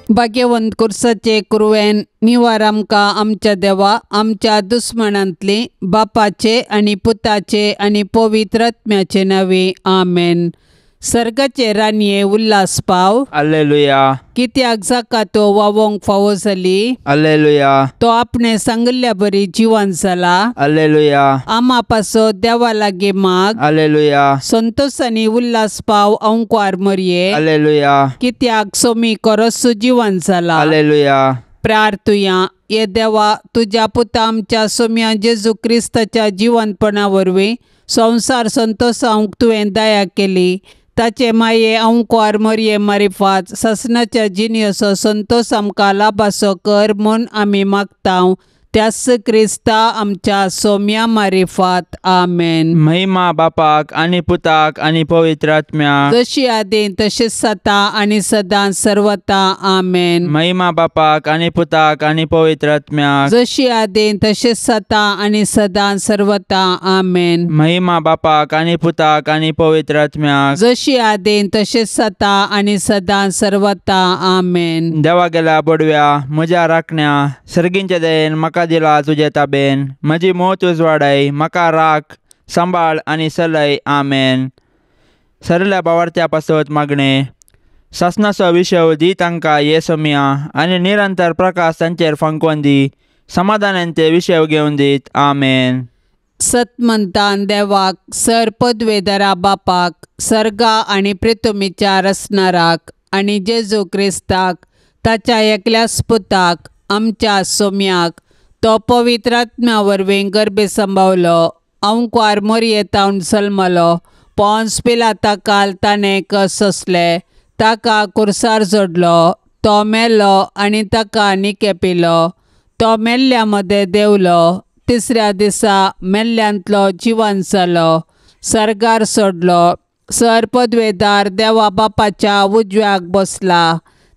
भाग्यवंत कुर्साचे कुरवेन निवार आमकां आमच्या देवा आमच्या दुस्मनांतली बापाचे आनी पुताचे आनी पवित्र आत्म्याचे नांवे आमेन. सर्गाचे राणये उल्हास पाव. अल्लेलुया. कित्याक जाका तो वावोंक फावो जाली. अल्लेलुया. तो आपणे सांगिल्ल्या बरी जिवन जाला. अल्लेलुया. आमा पासो देवा लागीं माग. अल्लेलुया. संतोष आनी उल्हास पाव अंकुर मरये. अल्लेलुया. कित्याक सोमी कोरस जिवन जाला. अल्लेलुया. प्रार्थुया. ये देवा तुज्या पुता आमच्या सोम्या जेजू क्रिस्ताच्या जिवनपणा वरवीं संवसार संतोषावंक तुवें दया केली. ताचे माये अंकुर मरये मारिफात सासणाच्या जिणेचो संतोष आमकां लाभासो कर म्हूण आमी मागता त्याच क्रिस्ता आमच्या सोम्या मारिफात. आमेन. महिमा बापाक आनी पुताक आनी पवित्र आत्म्याक, जशी आदीं तशीच सता आनी सदां सर्वता. आमेन. महिमा बापाक आनी पुताक आनी पवित्र आत्म्याक, जशी आदीं तशीच सता आनी सदां सर्वता. आमेन. महिमा बापाक आनी पुताक आनी पवित्र आत्म्याक, जशी आदीं तशीच सता आनी सदां सर्वता. आमेन. देवा गेल्या बडव्या म्हज्या राखण्या सर्गींच्या दयेन म्हाका दिला तुजे ताबेन. म्हजी मोत उजवाडाय म्हाका राख सांबाळ आनी सलय. आमेन. सरल्या बावार्थ्या पासत मागणें. सासणाचो विशव दी तांकां ये सोम्या आनी निरंतर प्रकाश तांचेर फांकोवन दी. समाधानान ते विशव घेवन दीत. आमेन. सतमंतान देवाक सर पदवेदरा बापाक सर्गा आनी प्रितुमीच्या रसनाराक आनी जेजू क्रिस्ताक ताच्या एकल्याच पुताक आमच्या सोम्याक तो पवित्र आत्म्या वरवीं गर्भे सांबावलो अंकुर मोरये तावन जल्मलो पोन्स पिलाता काल ताणें कस सोंसले ताका कुर्सार जोडलो तो मेलो आनी ताका निकेपिलो तो मेल्ल्या मदें देंवलो तिसऱ्या दिसा मेल्ल्यांतलो जिवन जालो सर्गार सोडलो सर पदवेदार देवा बापाच्या उजव्याक बसला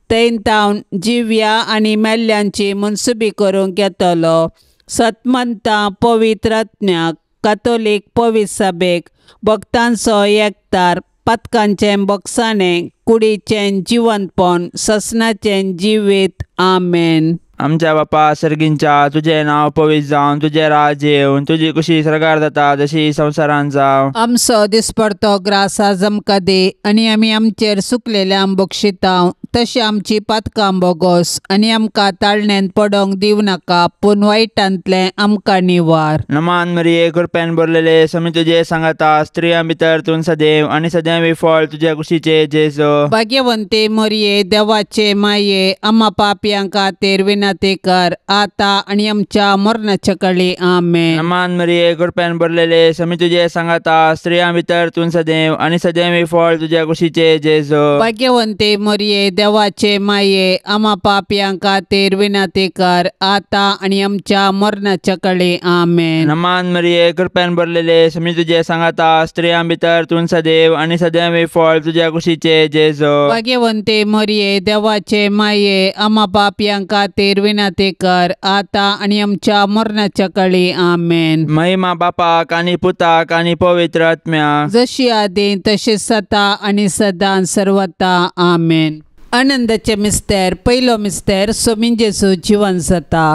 थंय तावन जिव्या आनी मेल्ल्यांची मनसुबी करूंक येतलो. सतमंतां पवित्र आत्म्याक कातोलीक पवित्र सभेक भक्तांचो एकतार पातकांचें बक्षाणें कुडीचें जिवनपण ससनाचें जिवीत. आमेन. आमच्या बापा सर्गींच्या तुजें नांव पवित्र जावन तुजें राज येवन तुजी कुशी सर्गार जाता जशी संवसारान जावं. आमचो दिसपडतो ग्रास आज आमकां दी आनी आमी आमचेर सुकलेल्यांक बक्षितांव तशें आमची पातकां बोगोस आनी आमकां ताळण्यांत पडोंक दिवं नाका पूण वायटांतलें आमकां निवार. नमान मरिये कृपेन भरलेले समी तुजे सांगाता स्त्रियां भितर तूं सदैव आनी सदैव फळ तुज्या कुशीचे जेजू. भाग्यवंती मरिये देवाचे माये आमा पापयां खातीर विनंती कर आता आनी आमच्या मरणाच्या कळी. आमेन. नमान मरिये कृपेन भरलेले समी तुजे सांगाता स्त्रियां भितर तूं सदैव आनी सदैव फळ तुज्या कुशीचे जेजू. भाग्यवंती मरिये देवाचे माये आमा पापयां खातीर विनंती कर आता आनी आमच्या मरणाच्या कळी. आमेन. नमान मरिये कृपेन भरलेले समी तुजे सांगाता स्त्रियां भितर तूं सदैव आनी सदैव फळ तुज्या कुशीचे जेजू. भाग्यवंती मरिये देवाचे माये आमा पापयां खातीर विनंती कर आता आनी आमच्या मरणाच्या कळी. आमेन. महिमा बापाक आनी पुताक आनी पवित्र आत्म्याक, जशी आदीं तशी सता आनी सदां सर्वता. आमेन. आनंदाचे मिस्तेर. पयलो मिस्तेर सोमीन जेजू जिवन जाता.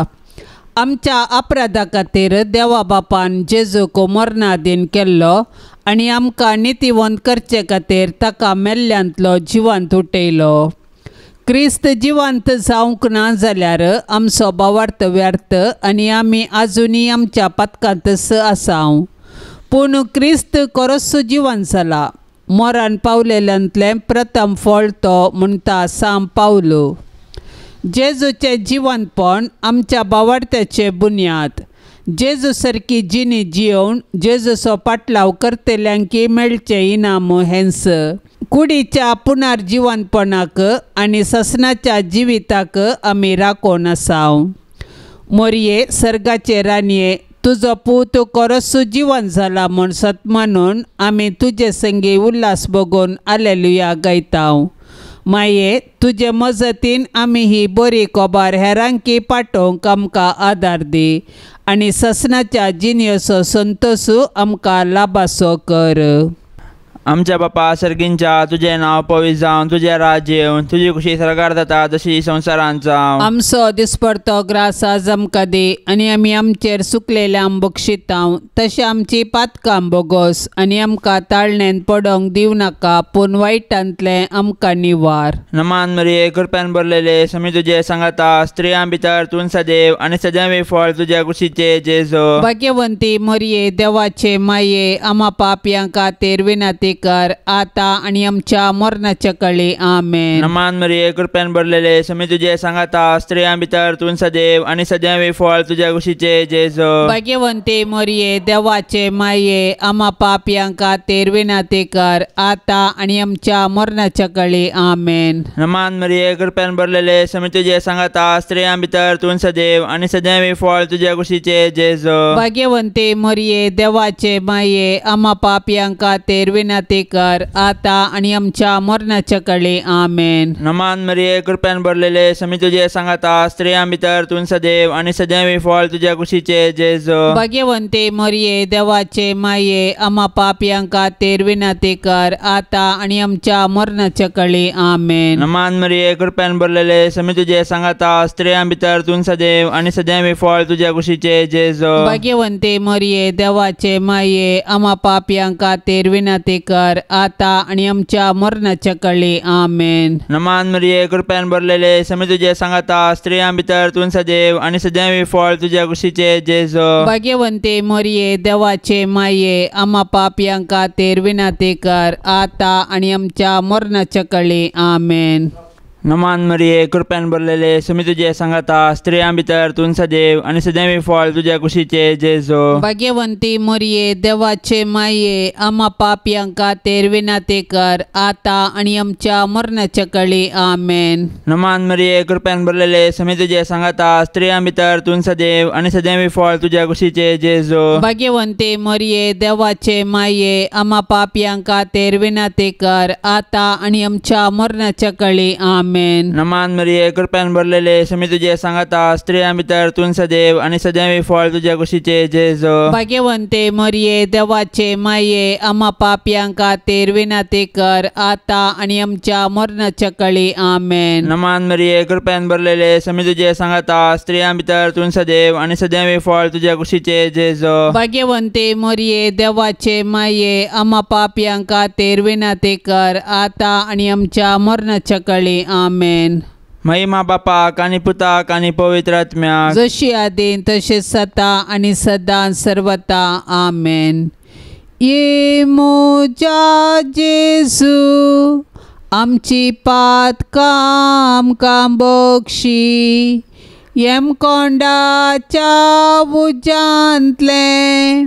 आमच्या अपराधा खातीर देवा बापान जेजूक मरणादीन केल्लो आनी आमकां नितीवंत करचे खातीर ताका मेल्ल्यांतलो जिवंत उठयलो. क्रिस्त जिवंत जावंक ना जाल्यार आमचो भावार्थ व्यर्थ आनी आमी आजुनूय आमच्या पातकांतच आसाव. पूण क्रिस्त खरोच जिवन जाला मरण पावलेल्यांतलें प्रथम फळ तो म्हणटा साम पावलो. जेजूचें जिवनपण आमच्या भावार्थ्याचें बुन्याद. जेजू सारकी जिणी जियोवन जेजूचो पाटलाव करतल्यांकी मेळचें इनाम हेंच. कुडीच्या पुनर्जिवनपणाक आनी ससनाच्या जिविताक आमी राखून आसाव. मोरये सर्गाचे राणये तुजो पूत खरोच जिवन जाला म्हूण सत मानून आमी तुजे संगी उल्हास बगून आलेलुया गायताव. माये तुजे मजतीन आमी ही बरी खबर हेरांकी पाठोवंक आमकां आदार दी आनी ससनाच्या जिणेचो संतोशू आमकां लाभासो कर. आमच्या बापा सर्गींच्या तुजें नांव पवित्र जावन तुजें राज्य येवन तुजी खुशी सरकार जाता तशी संवसारांत जावं। आमचो दिसपडतो ग्रास आज आमकां दी आनी आमी आमचेर सुकलेल्यांक बक्षितांव तशें आमची पातकां बोगोस आनी आमकां ताळणेन पडोंक दिवं नाका पूण वायटांतलें आमकां निवार। नमान मरिये कृपेन भरलेले समी तुजे सांगाता स्त्रियां भितर तूं सदैव आनी सदैव फळ तुज्या कुशीचे जेजू। भाग्यवंती मरिये देवाचे माये आमा पापयां खातीर विनंती कर आता आनी आमच्या मरणाच्या कळी आमेन। नमान मरिये कृपेन भरलेले समी तुजे सांगाता स्त्रियां भितर तूं सदैव आनी सदैव फळ तुज्या कुशीचे जेजू। भाग्यवंती मरिये देवाचे माये आमा पापयां खातीर विनंती कर आता आनी आमच्या मरणाच्या कळी आमेन। नमान मरिये कृपेन भरलेले समी तुजे सांगाता स्त्रियां भितर तूं सदैव आनी सदैव फळ तुज्या कुशीचे जेजू। भाग्यवंती मरिये देवाचे माये आमा पापयां खातीर विनंती कर आता आनी आमच्या मरणाच्या कळी आमेन। नमान मरिये कृपेन भरलेले समी तुजे सांगाता स्त्रियां भितर तूं सदैव आनी सदैव फळ तुज्या कुशीचे जेजू। भाग्यवंती मरिये देवाचे माये आमा पापयां खातीर विनंती कर आता आनी आमच्या मरणाच्या कळी आमेन। नमान मरिये कृपेन भरलेले समी तुजे सांगाता स्त्रियां भितर तूं सदैव आनी सदैव फळ तुज्या कुशीचे जेजू। भाग्यवंती मरिये देवाचे माये आमा पापयां खातीर विनंती कर आता आनी आमच्या मरणाच्या कळी आमेन। नमान मरिये कृपेन भरलेले समी तुजे सांगाता स्त्रियां भितर तूं सदैव आनी सदैव फळ तुज्या कुशीचे जेजू। भाग्यवंती मरिये देवाचे माये आमा पापयां खातीर विनंती कर आता आनी आमच्या मरणाच्या कळी आमेन। नमान मरिये कृपेन भरलेले समी तुजे सांगाता स्त्रियां भितर तूं सदैव आनी सदैव फळ तुज्या कुशीचे जेजू। भाग्यवंती मरिये देवाचे माये आमा पापयां खातीर विनंती कर आता आनी आमच्या मरणाच्या कळी आमेन। नमान मरिये कृपेन भरलेले समी तुजे सांगाता स्त्रियां भितर तूं सदैव आनी सदैव फळ तुज्या कुशीचे जेजू। भाग्यवंती मरिये देवाचे माये आमा पापयां खातीर विनंती कर आता आनी आमच्या मरणाच्या कळी आमेन। नमान मरिये कृपेन भरलेले समी तुजे सांगाता स्त्रियां भितर तूं सदैव आनी सदैव फळ तुज्या कुशीचे जेजू। भाग्यवंती मरिये देवाचे माये आमा पापयां खातीर विनंती कर आता आनी आमच्या मरणाच्या कळी आमेन। नमान मरिये कृपेन भरलेले समी तुजे सांगाता स्त्रियां भितर तूं सदैव आनी सदैव फळ तुज्या कुशीचे जेजू। भाग्यवंती मरिये देवाचे माये आमा पापयां खातीर विनंती कर आता आनी आमच्या मरणाच्या कळी आमेन। महिमा बापाक आनी पुताक आनी पवित्र आत्म्याक, जशी आदीन तशें सदा आनी सदां सर्वता आमेन। ये म्हज्या जेजू आमची पातकां आमकां बक्षी यमकोंडाच्या उज्यांतलें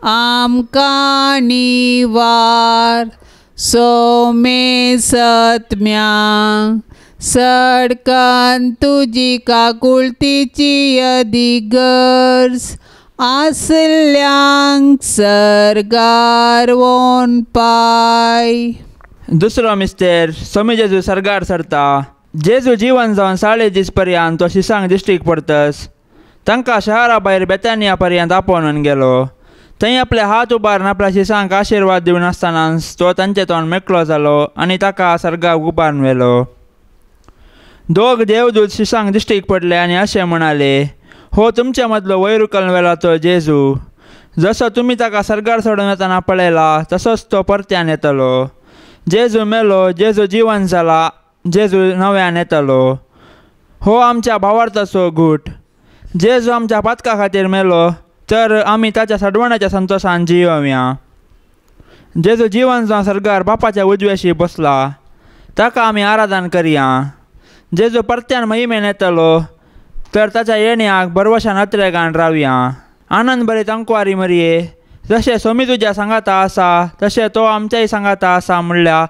आमकां निवार सोमे सत्म्या सडकन तुजी काकुळतीची अधिगर्ज आसल्यांक सर्गार वोन पाय। दुसरो मिस्तेर स्वामी जेजू सर्गार सरता। जेजू जिवन जावन 40 दीस पर्यंत तो शिसांक दिश्टीक पडतस तांकां शहरा भायर बेतानिया पर्यंत आपोवन गेलो। थंय आपले हात उबारून आपल्या शिसांक आशिर्वाद दिवन आसतनाच तो तांचे तोंड मेकळो जालो आनी ताका सर्गाक उबारून व्हेलो। दोग देवदूत शिसांक दिश्टीक पडले आनी अशें म्हणाले, हो तुमचे मदलो वयर उखलून व्हेला तो जेजू, जसो तुमी ताका सर्गार सोडून वतना पळयला तसोच तो परत्यान येतलो। जेजू मेलो, जेजू जिवन जाला, जेजू नव्यान येतलो। हो आमच्या भावार्थाचो गूट। जेजू आमच्या पातका खातीर मेलो तर आमी ताच्या सडवणाच्या संतोशान जियोवया। जेजू जिवन जावन सर्गार बापाच्या उजव्याशी बसला, ताका आमी आराधन करया। जेजू परत्यान महिमेन येतलो तर ताच्या येण्याक बरवशान अत्रेगान रावया। आनंद बरे तंकवारी मरिये, जशें सोमी तुज्या सांगाता आसा तशें तो आमच्याय सांगाता आसा म्हणल्यार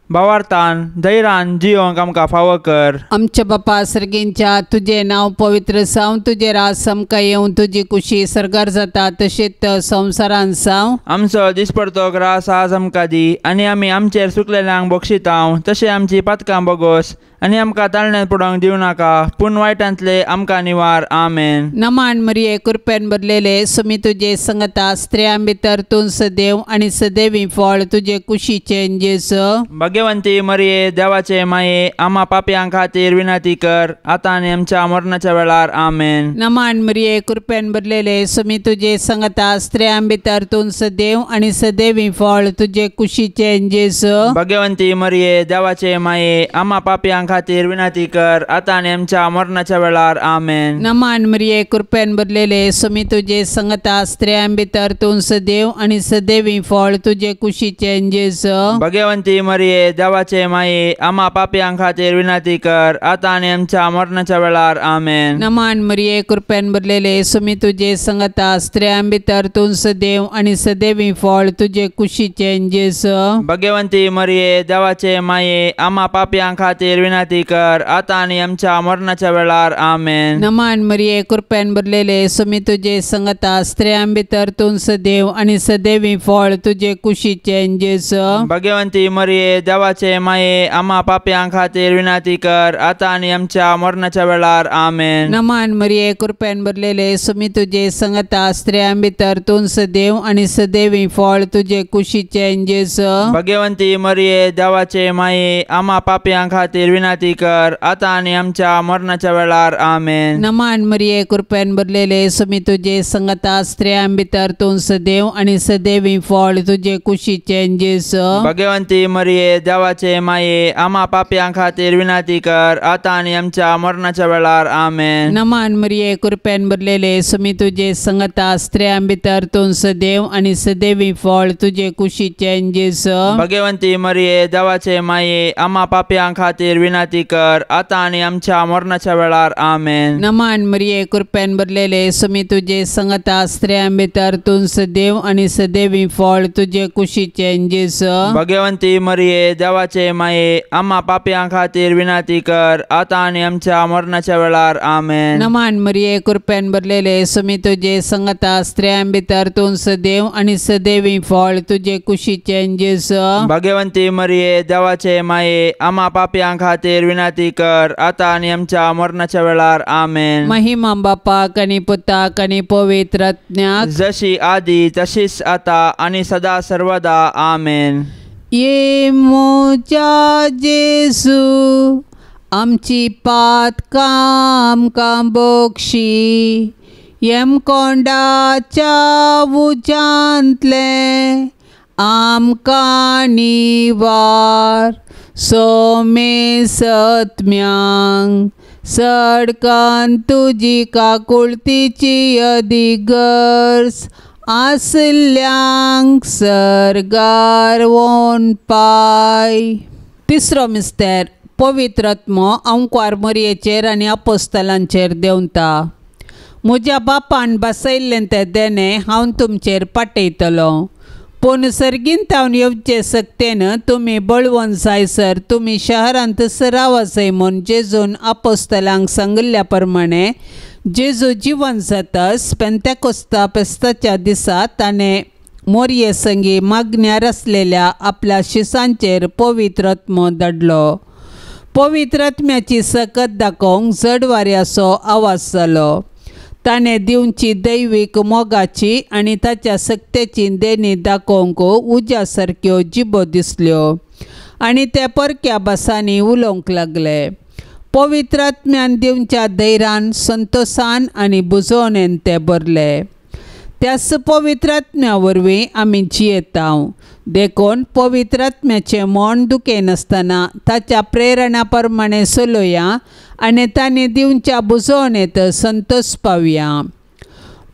भावार्थान धैर्यान जियोंक आमकां फावो कर। आमच्या बापा सर्गींच्या तुजें नांव पवित्र जावं, तुजें राज आमकां येवं, तुजी कुशी सर्गार जाता तशेंच संवसारान जावं। आमचो दिसपडतो ग्रास आज आमकां दी आनी आमी आमचेर सुकलेल्यांक बक्षितांव तशें आमची पातकां बोगोस आनी आमकां ताळण्यांत पडोवंक दिवं नाका, पूण वायटांतले आमकां निवार. आमेन. नमान मरिये कृपेन भरलेले, सुमी तुजे संगता, स्त्रियां भितर तूं सदैव आनी सदैवी फळ तुजे कुशीचें जेजू. भाग्यवंती मरिये देवाचे माये, आमा पापयां खातीर विनंती कर, आतां आनी आमच्या मरणाच्या वेळार. आमेन. नमान मरिये कृपेन भरलेले, सुमी तुजे संगता, स्त्रियां भितर तूं सदैव आनी सदैवी फळ तुजे कुशीचें जेजू. भाग्यवंती मरिये देवाचे माये, आमा पापयां खातीर विनंती कर, आतां आनी आमच्या मरणाच्या वेळार. आमेन. नमान मरिये कृपेन भरलेले, सुमी तुजे संगता, स्त्रियां भितर तूं सदैव आनी सदैवी फळ तुजे कुशीचें जेजू. भाग्यवंती मरिये देवाचे माये, आमा पापयां खातीर विनंती कर, आतां आनी आमच्या मरणाच्या वेळार. आमेन. नमान मरिये कृपेन भरलेले, सुमी तुजे संगता, स्त्रियां भितर तूं सदैव आनी सदैवी फळ तुजे कुशीचें जेजू. भाग्यवंती मरिये देवाचे माये, आमा पापयां खातीर विनंती कर, आतां आनी आमच्या मरणाच्या वेळार. आमेन. नमान मरिये कृपेन भरलेले, सुमी तुजे संगता, स्त्रियां भितर तूं सदैव आनी सदैवी फळ तुजे कुशीचें जेजू. भाग्यवंती मरिये देवाचे माये, आमा पापयां खातीर विनंती कर, आतां आनी आमच्या मरणाच्या वेळार. आमेन. नमान मरिये कृपेन भरलेले, सुमी तुजे संगता, स्त्रियां भितर तूं सदैव आनी सदैवी फळ तुजे कुशीचें जेजू. भाग्यवंती मरिये देवाचे माये, आमा पापयां खातीर विनंती कर, आतां आनी आमच्या मरणाच्या वेळार. आमेन. नमान मरिये कृपेन भरलेले, सुमी तुजे संगता, स्त्रियां भितर तूं सदैव आनी सदैवी फळ तुजे कुशीचें जेजू. भाग्यवंती मरिये देवाचे माये, आमा पापयां खातीर विनंती कर, आतां आनी आमच्या मरणाच्या वेळार. आमेन. नमान मरिये कृपेन भरलेले, सुमी तुजे संगता, स्त्रियां भितर तूं सदैव आनी सदैवी फळ तुजे कुशीचें जेजू. भाग्यवंती मरिये देवाचे माये, आमा पापयां खातीर विनंती कर, आतां आनी आमच्या मरणाच्या वेळार. आमेन. नमान मरिये कृपेन भरलेले, सुमी तुजे संगता, स्त्रियां भितर तूं सदैव आनी सदैवी फळ तुजे कुशीचें जेजू. भाग्यवंती मरिये देवाचे माये, आमा पापयां खातीर विनंती कर, आतां आनी आमच्या मरणाच्या वेळार. आमेन. नमान मरिये कृपेन भरलेले, सुमी तुजे संगता, स्त्रियां भितर तूं सदैव आनी सदैवी फळ तुजे कुशीचें जेजू. भाग्यवंती मरिये देवाचे माये, आमा पापयां खातीर विनंती कर, आतां आनी आमच्या मरणाच्या वेळार. आमेन. महिमा बापाक आनी पुताक आनी पवित्र आत्म्याक, जशी आदी तशीच आता आनी सदा सर्वदा. आमेन. ये म्हज्या जेजू, आमची पातकां आमकां बक्षी, यमकोंडाच्या उज्यांतलें आमकां निवार, सोमे सत्म्यांक सडकान तुजी काकुळतीची अदिगर्ज आसल्यांक सर्गार वोन पाय. तिसरो मिस्तेर, पवित्र आत्मो अंकवार मरयेचेर आनी अपोस्तलांचेर देंवता. म्हज्या बापान बसयल्लें तें देणें हांव तुमचेर पाठयतलो, पूण सर्गीन तावन येवचे सक्तेन तुमी बळवंत जायसर तुमी शहरांत रावासय म्हूण जेजून अपोस्तलांक सांगिल्ल्या प्रमाणे जेजू जिवन जातस पेंतेकोस्ता फेस्ताच्या दिसा ताणें मोरये संगी मागण्यार आसलेल्या आपल्या शिसांचेर पवित्र आत्मो धाडलो. पवित्र आत्म्याची सकत दाखोवंक जड वाऱ्याचो आवाज जालो. ताणें दिवची दैवीक मोगाची आनी ताच्या सक्तेची देणी दाखोवंक उज्या सारक्यो जिबो दिसल्यो आनी ते परक्या भासांनी उलोवंक लागले. पवित्र आत्म्यान दिवच्या धैर्यान, संतोसान आनी बुजोवणेन ते भरले. त्याच पवित्र आत्म्या वरवीं आमी जियेता. देखून पवित्र आत्म्याचें मन दुखयनासतना ताच्या प्रेरणा प्रमाणे चलोया आनी तांणी दिवच्या बुजोवणेंत संतोष पावया.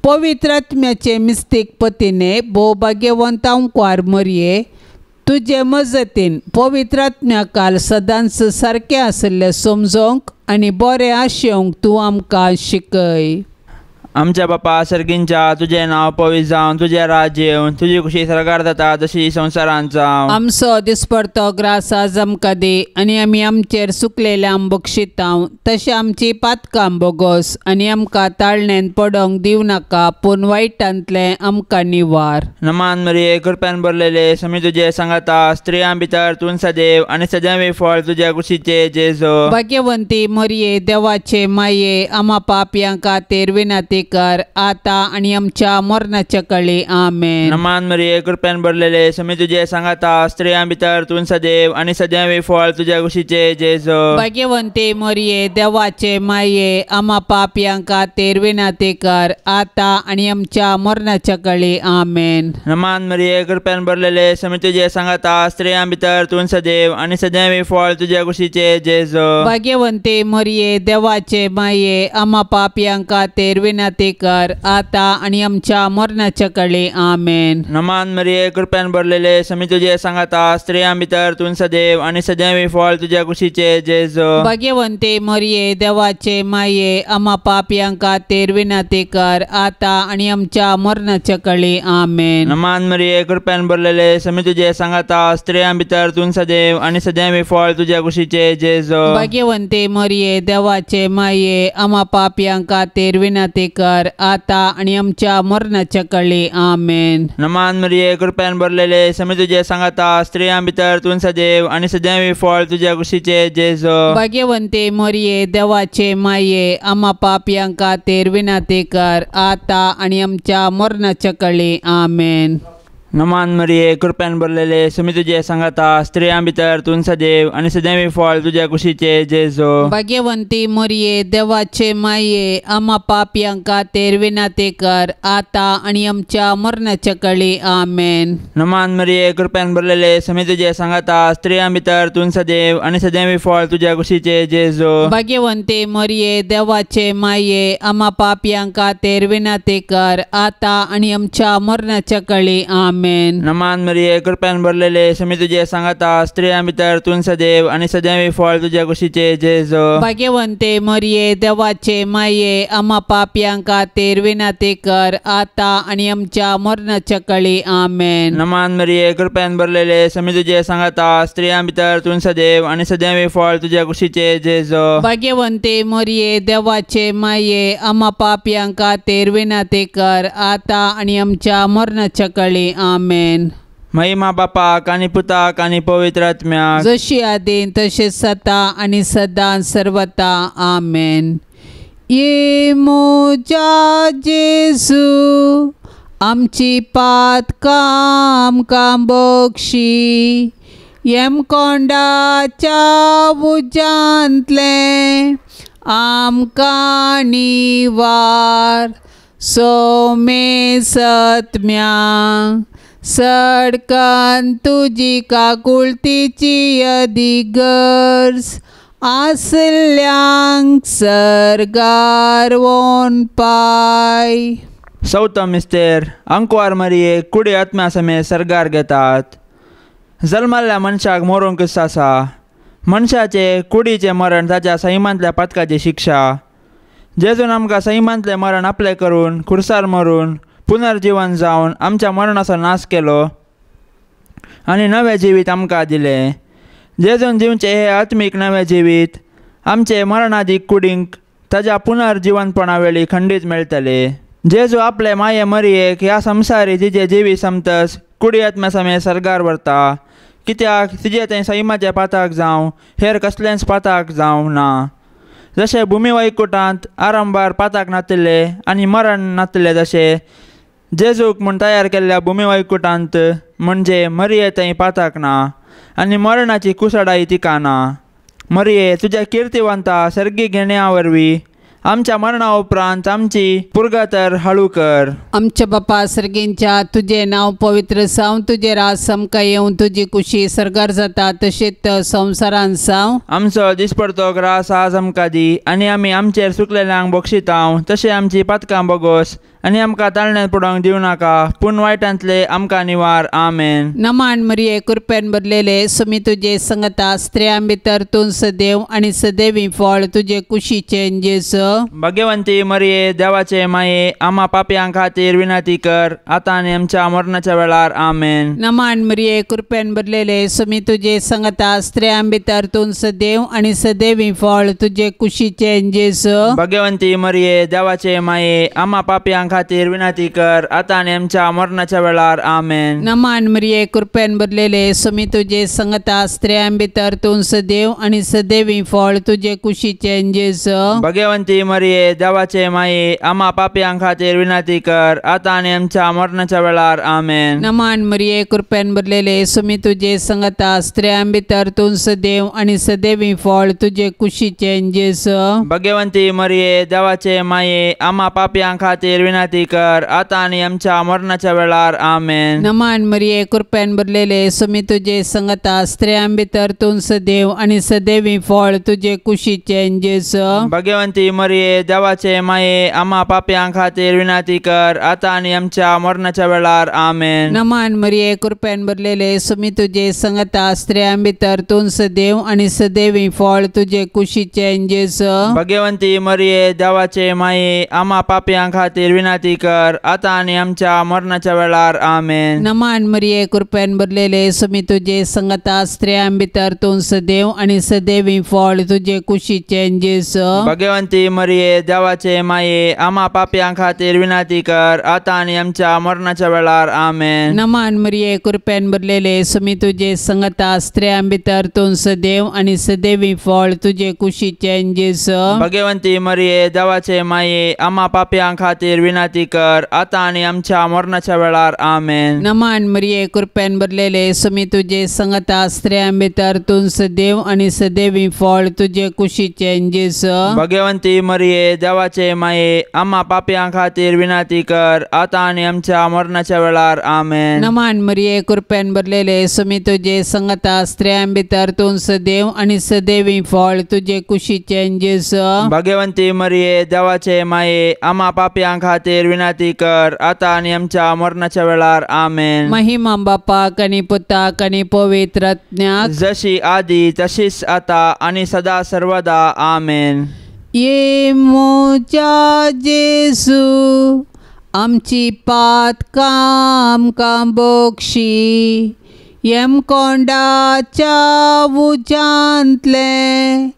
पवित्र आत्म्याचे मिस्तीक पतीने भोव भाग्यवंत अंकवार मरये, तुजे मजतीन पवित्र आत्म्या काल सदांच सारकें आशिल्लें समजोवंक आनी बरें आशेवंक तूं आमकां शिकय. आमच्या बापा सर्गींच्या तुजें नांव पवित्र जावन तुजें राज्य येवन तुजी खुशी सरकार जाता तशी संवसारांत जावं। आमचो दिसपडतो ग्रास आज आमकां दी आनी आमी आमचेर सुकलेल्यांक बक्षितांव तशें आमची पातकां बोगोस आनी आमकां ताळणेन पडोंक दिवं नाका पूण वायटांतलें आमकां निवार। नमान मरिये कृपेन भरलेले समी तुजे सांगाता स्त्रियां भितर तूं सदैव आनी सदैव फळ तुज्या कुशीचे जेजू। भाग्यवंती मरिये देवाचे माये आमा पापयां खातीर विनंती कर आता आनी आमच्या मरणाच्या कळी आमेन। नमान मरिये कृपेन भरलेले समी तुजे सांगाता स्त्रियां भितर तूं सदैव आनी सदैव फळ तुज्या कुशीचे जेजू। भाग्यवंती मरिये देवाचे माये आमा पापयां खातीर विनंती कर आता आनी आमच्या मरणाच्या कळी आमेन। नमान मरिये कृपेन भरलेले समी तुजे सांगाता स्त्रियां भितर तूं सदैव आनी सदैव फळ तुज्या कुशीचे जेजू। भाग्यवंती मरिये देवाचे माये आमा पापयां खातीर विनंती कर आता आनी आमच्या मरणाच्या कळी आमेन। नमान मरिये कृपेन भरलेले समी तुजे सांगाता स्त्रियां भितर तूं सदैव आनी सदैव फळ तुज्या कुशीचे जेजू। भाग्यवंती मरिये देवाचे माये आमा पापयां खातीर विनंती कर आता आनी आमच्या मरणाच्या कळी आमेन। नमान मरिये कृपेन भरलेले समी तुजे सांगाता स्त्रियां भितर तूं सदैव आनी सदैव फळ तुज्या कुशीचे जेजू। भाग्यवंती मरिये देवाचे माये आमा पापयां खातीर विनंती कर आता आनी आमच्या मरणाच्या कळी आमेन। नमान मरिये कृपेन भरलेले समी तुजे सांगाता स्त्रियां भितर तूं सदैव आनी सदैव फळ तुज्या कुशीचे जेजू। भाग्यवंती मरिये देवाचे माये आमा पापयां खातीर विनंती कर आता आनी आमच्या मरणाच्या कळी आमेन। नमान मरिये कृपेन भरलेले समी तुजे सांगाता स्त्रियां भितर तूं सदैव आनी सदैव फळ तुज्या कुशीचे जेजू। भाग्यवंती मरिये देवाचे माये आमा पापयां खातीर विनंती कर आता आनी आमच्या मरणाच्या कळी आमेन। नमान मरिये कृपेन भरलेले समी तुजे सांगाता स्त्रियां भितर तूं सदैव आनी सदैव फळ तुज्या कुशीचे जेजू। भाग्यवंती मरिये देवाचे माये आमा पापयां खातीर विनंती कर आता आनी आमच्या मरणाच्या कळी आमेन। नमान मरिये कृपेन भरलेले समी तुजे सांगाता स्त्रियां भितर तूं सदैव आनी सदैव फळ तुज्या कुशीचे जेजू। भाग्यवंती मरिये देवाचे माये आमा पापयां खातीर विनंती कर आता आनी आमच्या मरणाच्या कळी आमेन। नमान मरिये कृपेन भरलेले समी तुजे सांगाता स्त्रियां भितर तूं सदैव आनी सदैव फळ तुज्या कुशीचे जेजू। भाग्यवंती मरिये देवाचे माये आमा पापयां खातीर विनंती कर आता आनी आमच्या मरणाच्या कळी आमेन। महिमा बापाक आनी पुताक आनी पवित्र आत्म्याक, जशी आदीन तशें सता आनी सदां सर्वता आमेन। ये म्हज्या जेजू आमची पातकां आमकां बक्षी यमकोंडाच्या उज्यांतलें आमकां निवार सोमे सत्म्या सडकन तुजी काकुळतीची अधिगर्ज आसल्यांक सर्गार वोन पाय। चवथो मिस्तेर अंकवार मरिये कुडी आत्म्या समेत सर्गार घेतात। जल्मल्ल्या मनशाक मरूंक आसा। मनशाचे कुडीचें मरण ताच्या सैमांतल्या पातकाची शिक्षा। जेजून आमकां सैमांतलें मरण आपलें करून खुर्सार मरून पुनर्जीवन जावन आमच्या मरणाचो नाश केलो आनी नवें जिवीत आमकां दिलें। जेजून दिवचें हें आत्मीक नवें जिवीत आमचे मरणादीक कुडींक ताज्या पुनर्जिवनपणा वेळी खंडीत मेळटलें। जेजू आपले माये मरियेक ह्या संवसारी तिजें जिवीत समतस कुडी आत्म्या समेत सर्गार व्हरता, कित्याक तिजें तें सैमाचें पाताक जावं हेर कसलेंच पाताक जावं ना। जशें भुमी वैकुटांत आरंभार पाताक नातिल्लें आनी मरण नातिल्लें तशें जेजूक म्हूण तयार केल्ल्या भुमी वैकुटांत म्हणजे मरिये थंय पाताक ना आनी मरणाची कुसडाय तिका ना। मरिये तुज्या किर्तिवंता सर्गी घेण्या वरवीं आमच्या मरणा उपरांत आमची पुर्गातर हळू कर। आमच्या बापा सर्गींच्या तुजें नांव पवित्र जावं, तुजें राज आमकां येवं, तुजी कुशी सर्गार जाता तशेंच संवसारांत जावं। आमचो दिसपडतो ग्रास आज आमकां दी आनी आमी आमचेर सुकलेल्यांक बक्षितांव तशें आमची पातकां बोगोस आनी आमकां ताळण्यात पडोवंक दिवं नाका, पूण वायटांतले आमकां निवार. आमेन. नमान मरिये, कृपेन भरलेले, सुमी तुजे संगता, स्त्रियां भितर तूं सदैव आनी सदैवी फळ तुजे कुशीचें जेजू. भाग्यवंती मरिये, देवाचे माये, आमा पापयां खातीर विनंती कर, आतां आनी आमच्या मरणाच्या वेळार. आमेन. नमान मरिये, कृपेन भरलेले, सुमी तुजे संगता, स्त्रियां भितर तूं सदैव आनी सदैवी फळ तुजे कुशीचें जेजू. भाग्यवंती मरिये, देवाचे माये, आमा पापयां खातीर विनंती कर, आतां आनी आमच्या मरणाच्या वेळार. आमेन. नमान मरिये, कृपेन भरलेले, सुमी तुजे संगता, स्त्रियां भितर तूं सदैव आनी सदैवी फळ तुजे कुशीचें जेजू. भाग्यवंती मरिये, देवाचे माये, आमा पापयां खातीर विनंती कर, आतां आनी आमच्या मरणाच्या वेळार. आमेन. नमान मरिये, कृपेन भरलेले, सुमी तुजे संगता, स्त्रियां भितर तूं सदैव आनी सदैवी फळ तुजे कुशीचें जेजू. भाग्यवंती मरिये, देवाचे माये, आमा पापयां खातीर विनंती कर, आतां आनी आमच्या मरणाच्या वेळार. आमेन. नमान मरिये, कृपेन भरलेले, सुमी तुजे संगता, स्त्रियां भितर तूं सदैव आनी सदैवी फळ तुजे कुशीचें जेजू. भाग्यवंती मरिये, देवाचे माये, आमा पापयां खातीर विनंती कर, आतां आनी आमच्या मरणाच्या वेळार. आमेन. नमान मरिये, कृपेन भरलेले, सुमी तुजे संगता, स्त्रियां भितर तूं सदैव आनी सदैवी फळ तुजे कुशीचें जेजू. भाग्यवंती मरिये, देवाचे माये, आमा पापयां खातीर विनंती कर, आतां आनी आमच्या मरणाच्या वेळार. आमेन. नमान मरिये, कृपेन भरलेले, सुमी तुजे संगता, स्त्रियां भितर तूं सदैव आनी सदैवी फळ तुजे कुशीचें जेजू. भाग्यवंती मरिये, देवाचे माये, आमा पापयां खातीर विनंती कर, आतां आनी आमच्या मरणाच्या वेळार. आमेन. नमान मरिये, कृपेन भरलेले, सुमी तुजे संगता, स्त्रियां भितर तूं सदैव आनी सदैवी फळ तुजे कुशीचें जेजू. भाग्यवंती मरिये, देवाचे माये, आमा पापयां खातीर विनंती कर, आतां आनी आमच्या मरणाच्या वेळार. आमेन. नमान मरिये, कृपेन भरलेले, सुमी तुजे संगता, स्त्रियां भितर तूं सदैव आनी सदैवी फळ तुजे कुशीचें जेजू. भाग्यवंती मरिये, देवाचे माये, आमा पापयां खातीर विनंती कर, आतां आनी आमच्या मरणाच्या वेळार. आमेन. नमान मरिये, कृपेन भरलेले, सुमी तुजे संगता, स्त्रियां भितर तूं सदैव आनी सदैवी फळ तुजे कुशीचें जेजू. भाग्यवंती मरिये, देवाचे माये, आमा पापयां खातीर विनंती कर, आतां आनी आमच्या मरणाच्या वेळार. आमेन. महिमा बापाक आनी पुताक आनी पवित्र आत्म्याक, जशी आदी तशीच आता आनी सदा सर्वदा. आमेन. ये म्हज्या जेजू, आमची पातकां आमकां बक्षी, यमकोंडाच्या उज्यांतलें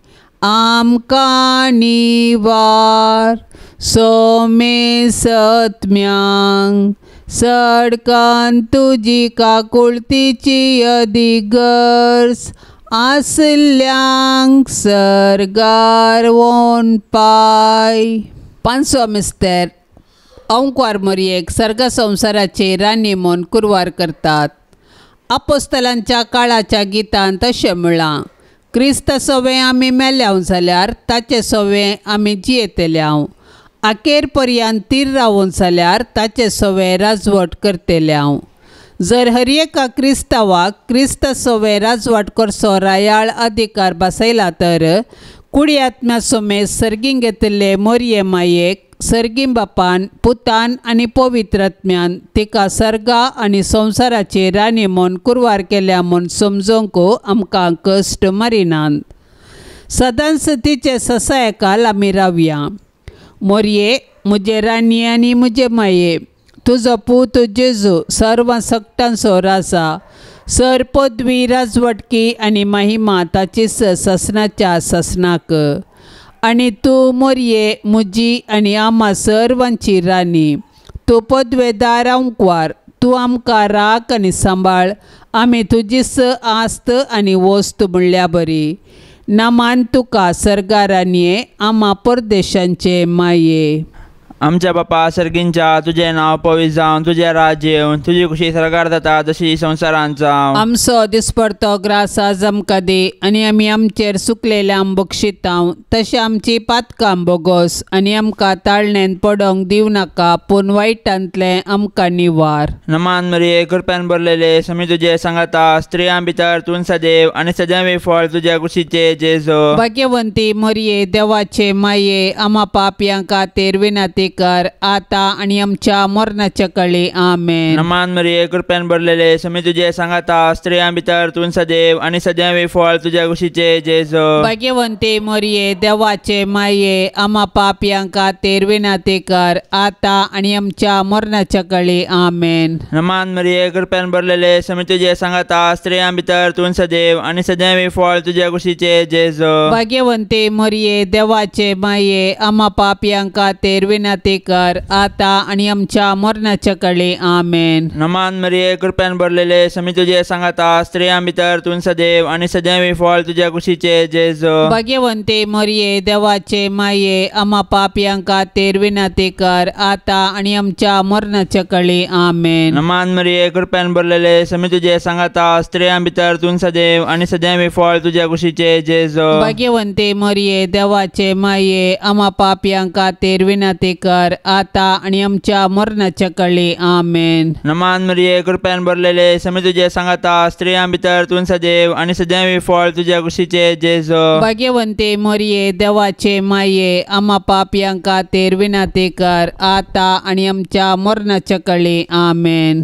आमकां निवार, सोमे सत्म्यांक सडकान तुजी काकुळतीची अदिगर्ज आसल्यांक सर्गार वोन पाय. पांचवो मिस्तेर अंकवार मरयेक सर्ग संवसाराचे राणी म्हूण कुरवार करतात. आपोस्तलांच्या काळाच्या गितान तशें म्हळां, क्रिस्त सवें आमी मेल्याव जाल्यार ताचे सवें आमी जियेतल्याव, आखेर पर्यंत तीर रावून जाल्यार ताचे सवें राजवट करतल्याव. जर हर एका क्रिस्तांवाक क्रिस्त सवें राजवट करचो रायाळ अधिकार बसयला तर कुडी आत्म्या समेत सर्गीं घेतिल्ले मोरये मायेक सर्गीं बापान पुतान आनी पवित्र आत्म्यान तिका सर्गा आनी संवसाराची राणी म्हूण कुरवार केल्या म्हूण समजूंक आमकां कश्ट मारिनात. सदांच तिचे ससायकाल आमी रावया. मोरये म्हजे राणी आनी म्हजे माये, तुजो पूत जेजू सर्व सक्टांचो राजा, सर पदवी राजवटकी आनी महिमा ताचीच ससनाच्या ससनाक. आनी तूं मोरये म्हजी आनी आमा सर्वांची राणी, तूं पदवेदार अंकवार, तूं आमकां राख आनी सांबाळ, आमी तुजीच आस्त आनी वस्त म्हणल्या बरी. नमान तुका सर्गा राणये, आमा परदेशांचे माये. आमच्या बापा सर्गींच्या, तुजें नांव पवित्र जावं, तुजें राज्य येवं, तुजी खुशी सर्गार जाता तशी संवसारांत जावं. आमचो दिसपडतो ग्रास आज आमकां दी, आनी आमी आमचेर सुकलेल्यांक बक्षितांव तशें आमची पातकां बोगोस, आनी आमकां ताळणेन पडोंक दिवं नाका, पूण वायटांतलें आमकां निवार. नमान मरिये, कृपेन भरलेले, समी तुजे सांगाता, स्त्रियां भितर तूं सदैव आनी सदैव फळ तुज्या कुशीचे जेजू. भाग्यवंती मरिये, देवाचे माये, आमा पापयां खातीर विनंती कर आता आनी आमच्या मरणाच्या कळी आमेन। नमान मरिये कृपेन भरलेले स्वामी तुझे सांगाता स्त्रियां भितर तूं सदैव आनी सदैव फळ तुझ्या कुशीचे जेजू। भाग्यवंती मरिये देवाचे माये आमा पापयां खातीर विनंती कर आता आनी आमच्या मरणाच्या कळी आमेन। नमान मरिये कृपेन भरलेले स्वामी तुझे सांगाता स्त्रियां भितर तूं सदैव आनी सदैव फळ तुझ्या कुशीचे जेजू। भाग्यवंती मरिये देवाचे माये आमा पापयां खातीर विनंती कर आता आनी आमच्या मरणाच्या कळी आमेन। नमान मरिये कृपेन भरलेले स्वामी तुझे सांगाता स्त्रियां भितर तूं सदैव आनी सदैव फळ तुझ्या कुशीचे जेजू। भाग्यवंती मरिये देवाचे माये आमा पापयां खातीर विनंती कर आता आनी आमच्या मरणाच्या कळी आमेन। नमान मरिये कृपेन भरलेले स्वामी तुझे सांगाता स्त्रियां भितर तूं सदैव आनी सदैव फळ तुझ्या कुशीचे जेजू। भाग्यवंती मरिये देवाचे माये आमा पापयां खातीर विनंती कर आता आनी आमच्या मरणाच्या कळी आमेन। नमान मरिये कृपेन भरलेले स्वामी तुझे सांगाता स्त्रियां भितर तूं सदैव आनी सदैव फळ तुझ्या कुशीचे जेजू। भाग्यवंती मरिये देवाचे माये आमा पापयां खातीर विनंती कर आता आनी आमच्या मरणाच्या कळी आमेन।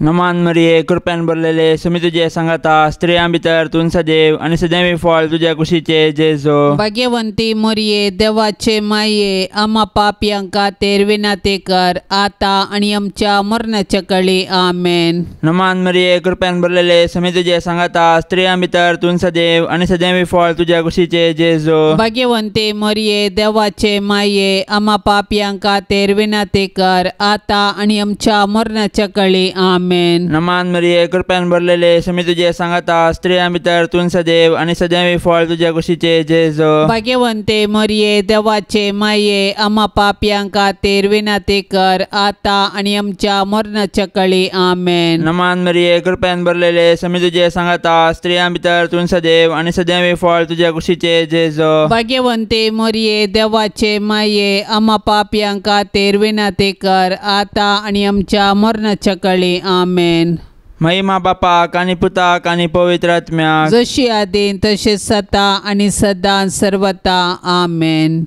नमान मरिये कृपेन भरलेले स्वामी तुझे सांगाता स्त्रियां भितर तूं सदैव आनी सदैव फळ तुझ्या कुशीचे जेजू। भाग्यवंती मरिये देवाचे माये आमा पापयां खातीर विनंती कर आता आनी आमच्या मरणाच्या कळी आमेन। नमान मरिये कृपेन भरलेले स्वामी तुझे सांगाता स्त्रियां भितर तूं सदैव आनी सदैव फळ तुझ्या कुशीचे जेजू। भाग्यवंती मरिये देवाचे माये आमा पापयां खातीर विनंती कर आता आनी आमच्या मरणाच्या कळी आमेन। नमान मरिये कृपेन भरलेले स्वामी तुझे सांगाता स्त्रियां भितर तूं सदैव आनी सदैव फळ तुझ्या कुशीचे जेजू। भाग्यवंती मरिये देवाचे माये आमा पापयां खातीर विनंती कर आता आनी आमच्या मरणाच्या कळी आमेन। नमान मरिये कृपेन भरलेले स्वामी तुझे सांगाता स्त्रियां भितर तूं सदैव आनी सदैव फळ तुझ्या कुशीचे जेजू। भाग्यवंती मरिये देवाचे माये आमा पापयां खातीर विनंती कर आता आनी आमच्या मरणाच्या कळी आमेन। महिमा बापाक आनी पुताक आनी पवित्र आत्म्याक, जशी आदीन तशें सता आनी सदां सर्वता आमेन।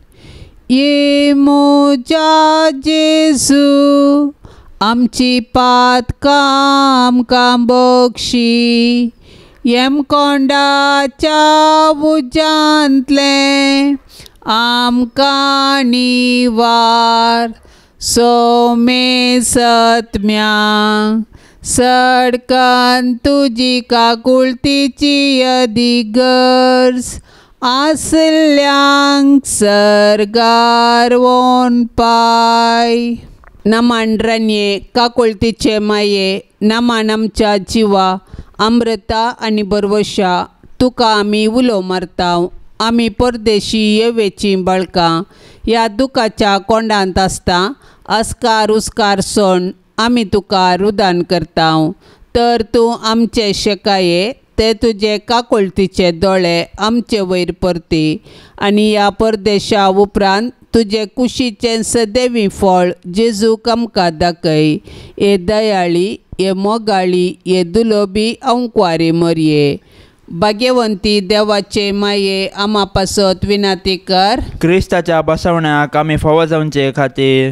ये म्हज्या जेजू आमची पातकां आमकां बक्षी, येमकोंडाच्या उज्यांतलें आमकां निवार, सोमे सत्म्या सडकन तुजी काकुळतीची अधिगर्ज आसल्यांक सर्गार वोन पाय। नमान रनये काकुळतीचे माये, नमान आमच्या जिवा अमृता आनी बरवशा, तुका आमी उलो मारता। आमी परदेशी येवेची बळकां ह्या दुखाच्या कोंडांत आसता, अस्कार उस्कार सोण आमी तुका रुदान करता। तर तूं आमचे शेकाये ते तुजे काकुळतीचे दोळे आमचे वयर परती आनी ह्या परदेशा उपरांत तुजे कुशीचें सदैवी फळ जेजूक आमकां दाखय। हे दयाळी, हे मोगाळी, हे दुलोबी अंकवारी मरये, भाग्यवंती देवाचे माये आमा पासत विनंती कर। क्रिस्ताच्या बसवण्याक आमी फावो जावचे खातीर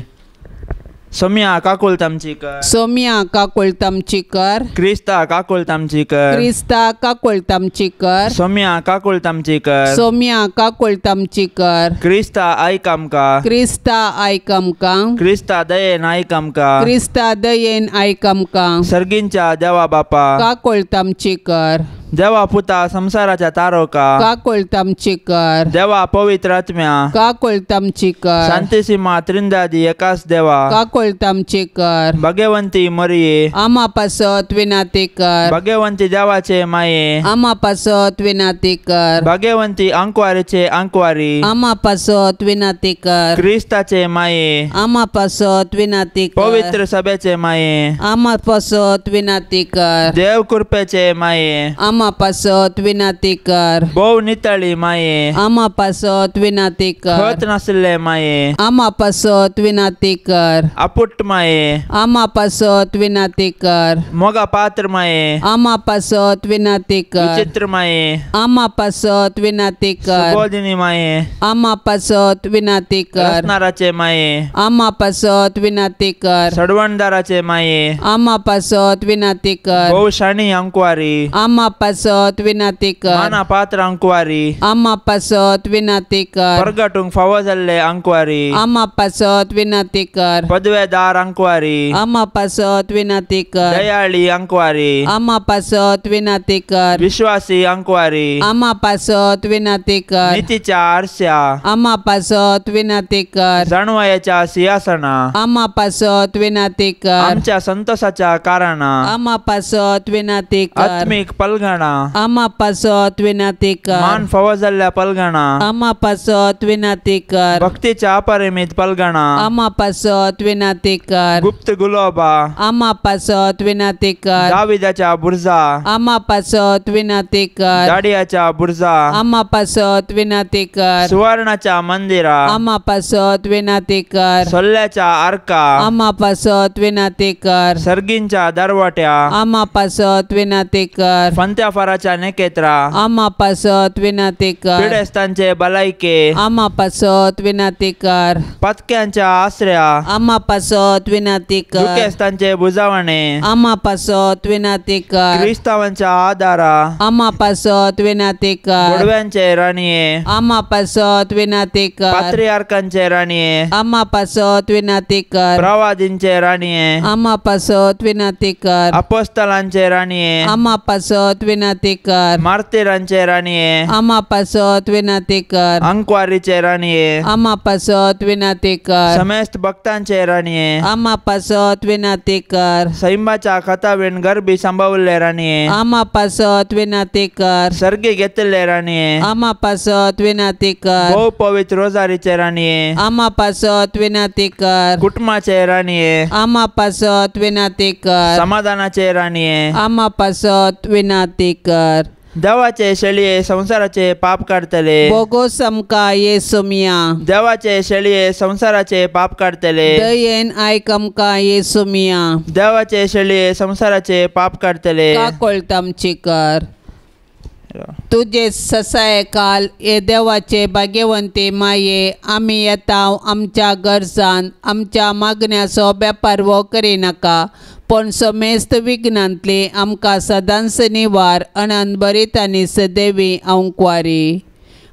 सोम्या काकुळट आमची कर, सोम्या काकुळट आमची कर, क्रिस्ता काकुळट आमची कर, क्रिस्ता काकुळट आमची कर, सोम्या काकुळट आमची कर, सोम्या काकुळट आमची कर, क्रिस्ता आयक आमकां, क्रिस्ता आयक आमकां, क्रिस्ता दयेन आयक आमकां, क्रिस्ता दयेन आयक आमकां, सर्गींच्या देवा बापा काकुळट आमची कर, देवा पुता संसाराच्या तारोका काकुळट आमची कर, देवा पवित्र आत्म्या काकुळट आमची कर, शांतिसीमा त्रिंदादी एकाच देवा काकुळट आमची कर, भाग्यवंती मरिये आमा पासत विनंती कर, भाग्यवंती देवाचे माये आमा पासत विनंती कर, भाग्यवंती अंकवारीचे अंकवारी आमा पासत विनंती कर, क्रिस्ताचे माये आमा पासत विनंती कर, पवित्र सभेचे माये आमा पासत विनंती कर, देव कृपेचे माये आमा आमा पासत विनाती कर। भोव नितळी माये आमा पासत विनाती कर। खत नासले माये आमा पासत विनाती कर। आपुट माये आमा पासत विनाती कर। मोगा पात्र माये आमा पासत विनाती कर। विचित्र माये आमा पासत विनाती कर। सुबोधिनी माये आमा पासत विनाती कर। रसनाराचे माये आमा पासत विनाती कर। सडवणदाराचे माये आमा पासत विनाती कर। भोव शाणी अंकुवारी आमा पासत विनाती कर। माना पात्र अंकुवारी आमा पासत विनाती कर। परगटूंक फावो जाल्ले अंकुवारी आमा पासत विनाती कर। पदवेदार अंकुवारी आमा पासत विनाती कर। दयाळी अंकुवारी आमा पासत विनाती कर। विश्वासी अंकुवारी आमा पासत विनाती कर। नीतीच्या आरश्या आमा पासत विनाती कर। जाणवायाच्या सिंहासना आमा पासत विनाती कर। आमच्या संतोषाच्या कारणा आमा पासत विनाती कर। आत्मिक पलगणा आमा पासत विनाती कर। मान फावो जाल्ल्या पलगणा आमा पासत विनाती कर। भक्तीच्या अपरिमित पलगणा आमा पासत विनाती कर। गुप्त गुलोबा आमा पासत विनाती कर। दाविदाच्या बुर्जा आमा पासत विनाती कर। दाडियाच्या बुर्जा आमा पासत विनाती कर। सुवर्णाच्या मंदिरा आमा पासत विनाती कर। सोल्ल्याच्या आर्का आमा पासत विनाती कर। सर्गींच्या दरवाट्या आमा पासत विनाती कर। फंत्याफाराच्या नेकेत्रा आमा पासत विनाती कर। पिडेस्तांचे बलायके आमा पासत विनाती कर। पतक्यांच्या आसऱ्या आमा पासत विनाती कर। दुखेस्तांचे बुजावणे आमा पासत विनाती कर। क्रिस्तावांच्या आधारा आमा पासत विनाती कर। गोडव्यांचे राणये आमा पासत विनाती कर। पात्रियार्कांचे राणये आमा पासत विनाती कर। प्रवादींचे राणये आमा पासत विनाती कर। अपोस्तलांचे राणये आमा पासत विनाती कर। मार्तीरांचे राणये आमा पासत विनाती कर। अंकुवारीचे राणये आमा पासत विनाती कर। समेस्त भक्तांचे राणये आमा पासत विनाती कर। सैंबाच्या खतावीन गरबी सांबावल्ले राणये आमा पासत विनाती कर। सर्गी घेतिल्ले राणये आमा पासत विनाती कर। भोव पवित्र रोजारीचे राणये आमा पासत विनाती कर। कुटुंबाचे राणये आमा पासत विनाती कर। समाधानाचे राणये आमा पासत विनाती कर। देवाचे शेळये संसाराचे पाप काडतले बोगोस आमकां येसू मिया। देवाचे शेळये संसाराचे पाप काडतले दयेन आयक आमकां येसू मिया। देवाचे शेळये संसाराचे पाप काडतले काकोळत आमची कर। तुजे ससाय काल हे देवाचे भाग्यवंती माये आमी येता आमच्या गरजान आमच्या मागण्याचो बेपारवो करिनाका पूण समेस्त विघ्नांतली आमकां सदांच निवार अनंत बरीत आनी सदैवी अंकवारी।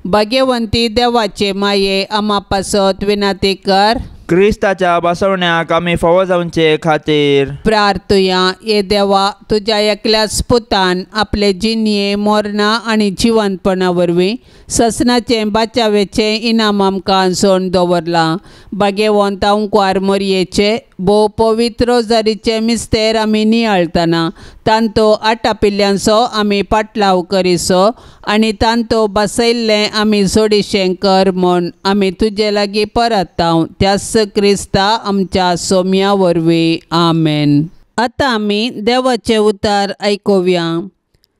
भाग्यवंती देवाचे माये आमा पासत विनाती कर। क्रिस्ताच्या बसवण्याक आमी फावो जावचे खातीर प्रार्थुया। हे देवा तुज्या एकल्याच पुतान आपले जिणये मोरना आनी जिवंतपणा वरवीं ससनाचें बाचावेचें इनाम आमकां सोण दवरलां। भाग्यवंत अंकवार मोरयेचे भोव पवित्र रोजारीचे मिस्तेर आमी नियाळतना तांतो आटापिल्ल्यांचो आमी पाटलाव करिसो आनी तांतो बसयल्लें आमी जोडीशें कर म्हूण आमी तुजे लागीं परताव त्याच क्रिस्ता आमच्या सोम्या वरवीं आमेन। आतां आमी देवाचें उतार आयकुया।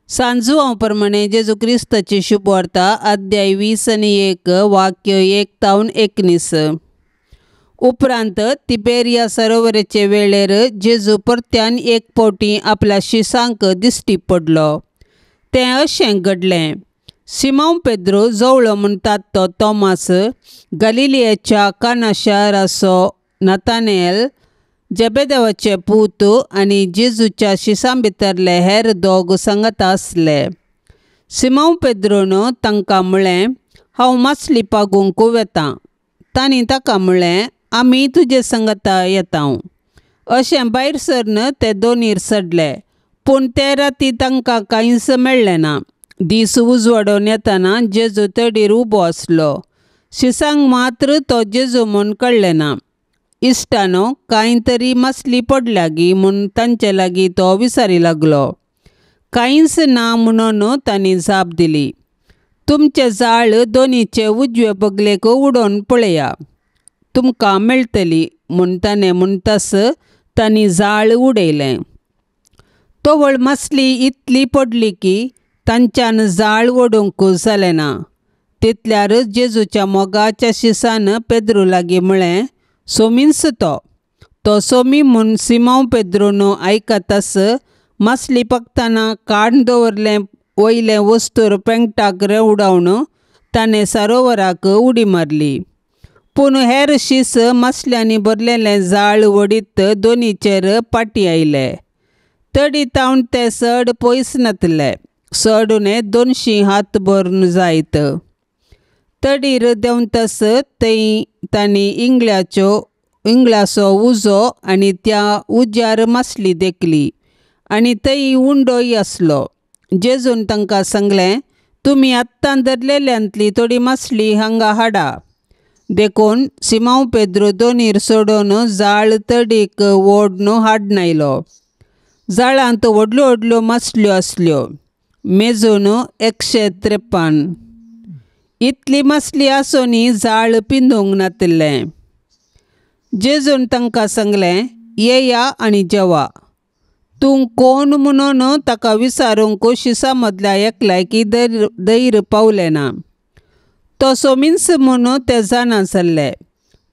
सांजुआंव प्रमाणे जेजू क्रिस्ताची शुभवार्ता अध्याय 20 आनी 1 वाक्य 1 तावन 19। उपरांत तिबेरिया सरोवराचे वेळेर जेजू परत्यान एक फावटी आपल्या शिसांक दिश्टी पडलो। तें अशें घडलें, सिमांव पेद्रो जवळो म्हणटात तो तोमास, गलिलियाच्या काना शाराचो नतानेल, जेबेदेवाचे पूत आनी जेजूच्या शिसां भितरले हेर दोग सांगता आसले। सिमांव पेद्रोन तांकां म्हळें, हांव मासली पागूंक वेतां। तांणी ताका म्हळें, आमी तुजे सांगता येता। अशें भायर सरन ते दोनीर चडले, पूण ते राती तांकां कांयच मेळ्ळें ना। दीस उजवाडून येतना जेजू तडीर उबो आसलो। शिसांक मात्र तो जेजू म्हूण कळ्ळें ना। इश्टानो कांय तरी मासली पडल्या गी म्हूण तांचे लागीं तो विचारी लागलो। कांयच ना म्हणून तांणी जाप दिली, तुमचें जाळ दोनीचे उजवे बगलेक उडोवन पळया, तुमकां मेळटली म्हूण ताणें म्हणटास तांणी जाळ उडयलें। तवळ मासली इतली पडली की तांच्यान जाळ ओडूंक जालें ना. तितल्यारच जेजूच्या मोगाच्या शिसान पेद्रू लागीं म्हळें, सोमींच तो. तो सोमी म्हूण सिमांव पेद्रून आयकताच मासली पकतना काडून दवरलें वयलें वस्तूर पेंगटाक रेवडावन ताणें सरोवराक उडी मारली. पूण हेर शीस मासल्यांनी भरलेलें जाळ वडीत दोनीचेर पाटी आयले. तडी तावन ते चड पयस नातले, चडून 200 हात भरून जायत. तडीर देंवतस थंय तांणी इंगळ्याचो उजो आनी त्या उज्यार मासली देखली आनी थंय उंडोय आसलो. जेजून तांकां सांगलें, तुमी आत्तां धरलेल्यांतली थोडी मासली हांगा हाडा. देखून सिमांव पेद्रू दोनीर सोडून जाळ तडीक ओडून हाडून आयलो. जाळांत व्हडल्यो व्हडल्यो मासल्यो आसल्यो, मेजून 153. इतली मासली आसूनय जाळ पिंदूंक नातिल्लें. जेजून तांकां सांगलें, येया आनी जेवा. तूं कोण म्हणून ताका विचारूंक शिसा मदल्या एकल्याक धैर्य पावलें ना. तो सोमींच म्हूण ते जाणा जाल्ले.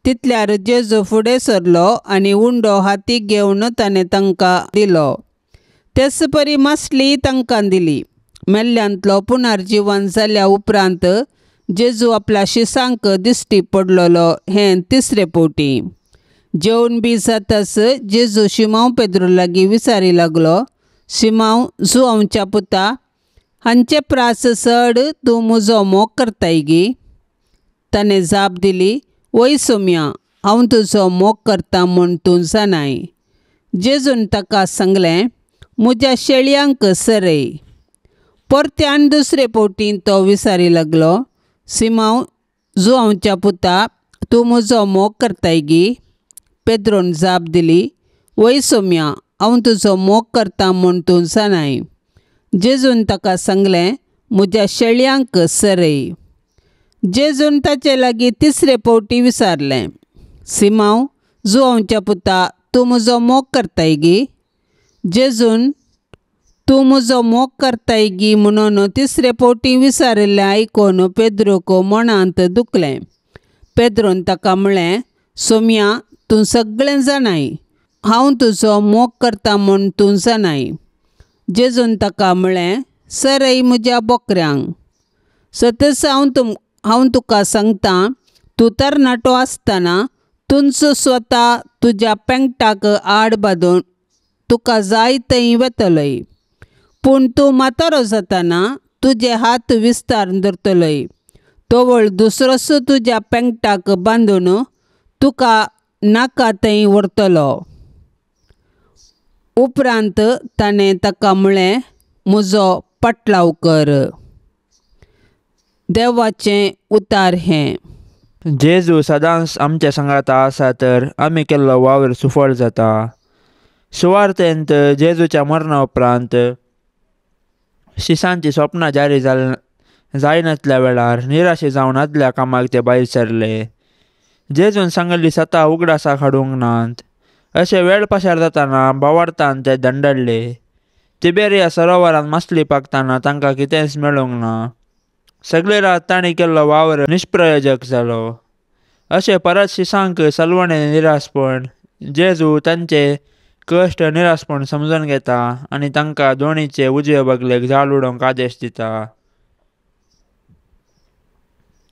तितल्यार जेजू फुडें सरलो आनी उंडो हाती घेवन ताणें तांकां दिलो. तेच परी मासली तांकां दिली. मेल्ल्यांतलो पुनर्जिवन जाल्या उपरांत जेजू आपल्या शिसांक दिश्टी पडलेलो हें तिसरे फावटी. जेवन बी जाताच जेजू शिमांव पेद्रू लागीं विचारी लागलो, शिमांव जुआंवच्या पुता, हांचे प्रास चड तूं म्हजो मोग करताय गी? ताणें जाप दिली, वय सोम्या, हांव तुजो मोग करता म्हूण तूं जाणाय. जेजून ताका सांगलें, म्हज्या शेळयांक सरय. परत्यान दुसरे फावटी तो विचारी लागलो, सिमांव जुआंवच्या पुता, तूं म्हजो मोग करताय गी? पेद्रून जाप दिली, वय सोम्या, हांव तुजो मोग करता म्हूण तूं जाणाय. जेजून ताका सांगलें, म्हज्या शेळयांक सरय. जेजून ताचे लागीं तिसरे फावटी विचारलें, सिमांव जुआंवच्या पुता, तूं म्हजो मोग करताय गी? जेजून तूं म्हजो मोग करताय गी म्हणून तिसरे फावटी विचारिल्लें आयकून पेद्रूक मनांत दुखलें. पेद्रून ताका म्हळें, सोम्या, तूं सगळें जाणाय, हांव तुजो मोग करता म्हूण तूं जाणाय. जेजून ताका म्हळें, सरय म्हज्या बोकऱ्यांक. सतच हांव तुका सांगता, तूं तरणाटो आसतना तूंच स्वता तुज्या पेंगटाक आड बांदून तुका जाय थंय वतलोय, पूण तूं म्हातारो जातना तुजे हात विस्तार धरतलोय, तवळ दुसरोच तुज्या पेंगटाक बांदून तुका नाका थंय व्हरतलो. उपरांत ताणें ताका म्हळें, म्हजो पाटलाव कर. देवाचें उतार हें. जेजू सदांच आमच्या सांगाता आसा तर आमी केल्लो वावर सुफळ जाता. सुवार्थेंत जेजूच्या मरणा उपरांत शिसांची स्वप्नां जारी जायनातल्या वेळार निराशे जावन आदल्या कामाक ते भायर सरले. जेजून सांगिल्ली सता उगडासाक हाडूंक नात. अशें वेळ पाशार जाताना भावार्थान ते दंडडले. तिबेरिया सरोवरांत मासली पाकतना तांकां कितेंच मेळूंक ना. सगळे रात तांणी केल्लो वावर निष्प्रयोजक जालो. अशें परत शिसांक सलवणें निराशपण. जेजू तांचे कश्ट निराशपण समजून घेता आनी तांकां दोणीचे उजवे बगलेक जाळ उडोवंक आदेश दिता.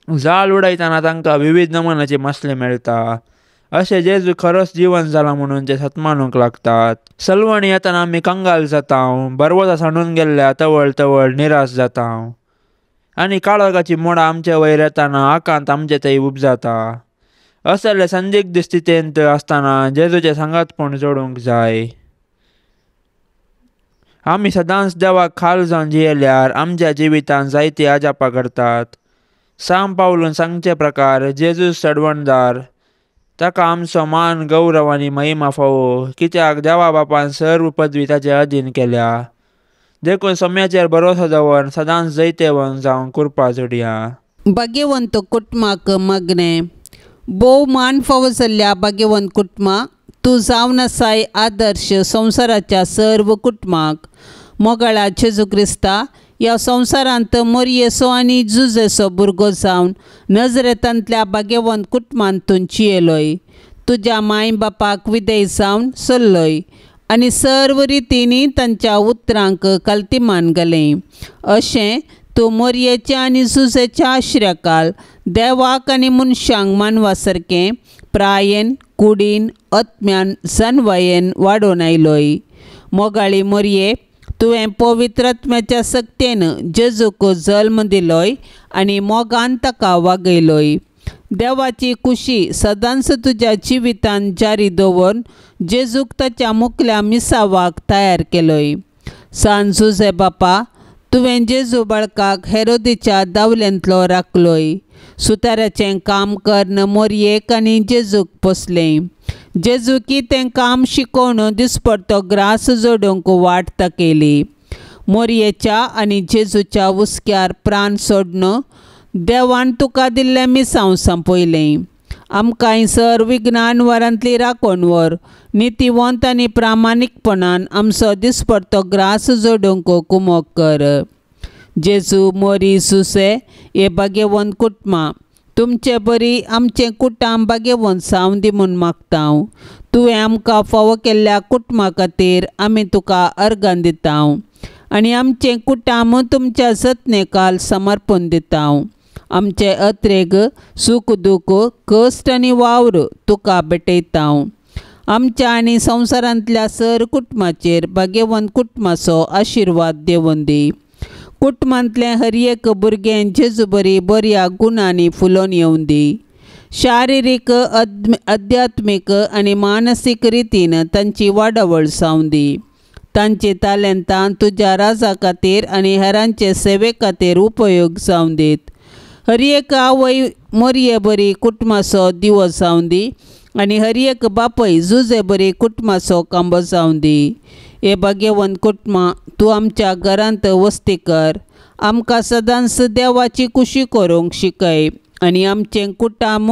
जाळ उडयतना तांकां विविध नमुन्याची मासली मेळटा. अशें जेजू खरोच जिवन जाला म्हणून ते सतमानूंक लागतात. सलवणी येतना आमी कंगाल जाता, बरवता सांडून गेल्ल्या तवळ तवळ निराश जाता आनी काळोखाची मोडां आमचे वयर येताना आकांत आमचे थंय उपजाता. असले संदिग्ध स्थितींत आसतना जेजूचें सांगातपण जोडूंक जाय. आमी सदांच देवाक खाल जावन जियेल्यार आमच्या जिवितांत जायतीं अजापां घडतात. साम पावलून सांगचे प्रकार जेजू सडवणदार, ताका आमचो मान गौरव आनी महिमा फावो, कित्याक देवा बापान सर्व पदवी ताचे अधीन केल्या. देखून सम्याचेर भरोसो दवर सदांच जैतेवन जावंक कृपा जोडया. भाग्यवंत कुटुंबाक मागणें. भोव मान फावो जाल्ल्या भाग्यवंत कुटुंबा, तूं जावन आसाय आदर्श संवसाराच्या सर्व कुटुंबाक. मोगाळा जेजू क्रिस्ता, ह्या संवसारांत मोरयेचो आनी जुजेचो भुरगो जावन नजरेतांतल्या भाग्यवंत कुटुंबांत तूं जियेलोय. तुज्या माय बापाक विधेय जावन चल्लोय आनी सर्व रितींनी तांच्या उतरांक कल्तिमान घालें. अशें तूं मोरयेच्या आनी जुजेच्या आश्र्याकाल देवाक आनी मनशांक मानवा सारकें प्रायेन कुडीन आत्म्यान जनवायेन वाडोवन आयलोय. मोगाळी मोरये, तुवें पवित्र आत्म्याच्या सक्तेन जेजूक जल्म दिलोय आनी मोगान ताका वागयलोय. देवाची खुशी सदांच तुज्या जिवितान जारी दवरून जेजूक ताच्या मुखल्या मिसावाक तयार केलोय. सान जुजे बापा, तुवें जेजू बाळकाक हेरोदीच्या दावल्यांतलो राखलोय. सुताराचें काम करून मोरयेक आनी जेजूक पोसलें. जेजूकी तें काम शिकोवन दिसपडतो ग्रास जोडूंक वाट दाखयली. मोरयेच्या आनी जेजूच्या हुस्क्यार प्राण सोडून देवान तुका दिल्लें मिसांव संपयलें. आमकांय सर विज्ञान वरांतली राखून व्हर. नितीवंत आनी प्रामाणीकपणान आमचो दिसपडतो ग्रास जोडूंक कुमोक कर. जेजू, मोरी, सुसे हे भाग्यवंत कुटुंबां तुमचे बरी आमचें कुटुंब भाग्यवंत जावं दी म्हूण मागता हांव. तुवें आमकां फावो केल्ल्या कुटुंबा खातीर आमी तुका अर्गां दिता आनी आमचें कुटुंब तुमच्या जतनेकाल समर्पण दिता. आमचे अत्रेग सूख दूख कश्ट आनी वावर तुका भेटयता. आमच्या आनी संवसारांतल्या सर कुटुंबाचेर भाग्यवंत कुटुंबाचो आशिर्वाद देवून दी. कुटुंबांतलें हर एक भुरगें जेजू बरी बऱ्या गुणांनी फुलोवन येवं दी. शारिरीक अध्यात्मीक आनी मानसीक रितीन तांची वाडावळ जावं दी. तांची तालेंतां तुज्या राजा खातीर आनी हेरांचे सेवे खातीर उपयोग जावं दीत. हर एक आवय मोरये बरी कुटुंबाचो दिवो जावं दी आनी हर एक बापय जुजे बरी कुटुंबाचो कांबो जावं दी. हे भाग्यवंत कुटुंबां तूं आमच्या घरांत वस्ती कर. आमकां सदांच देवाची खुशी करूंक शिकय आनी आमचें कुटुंब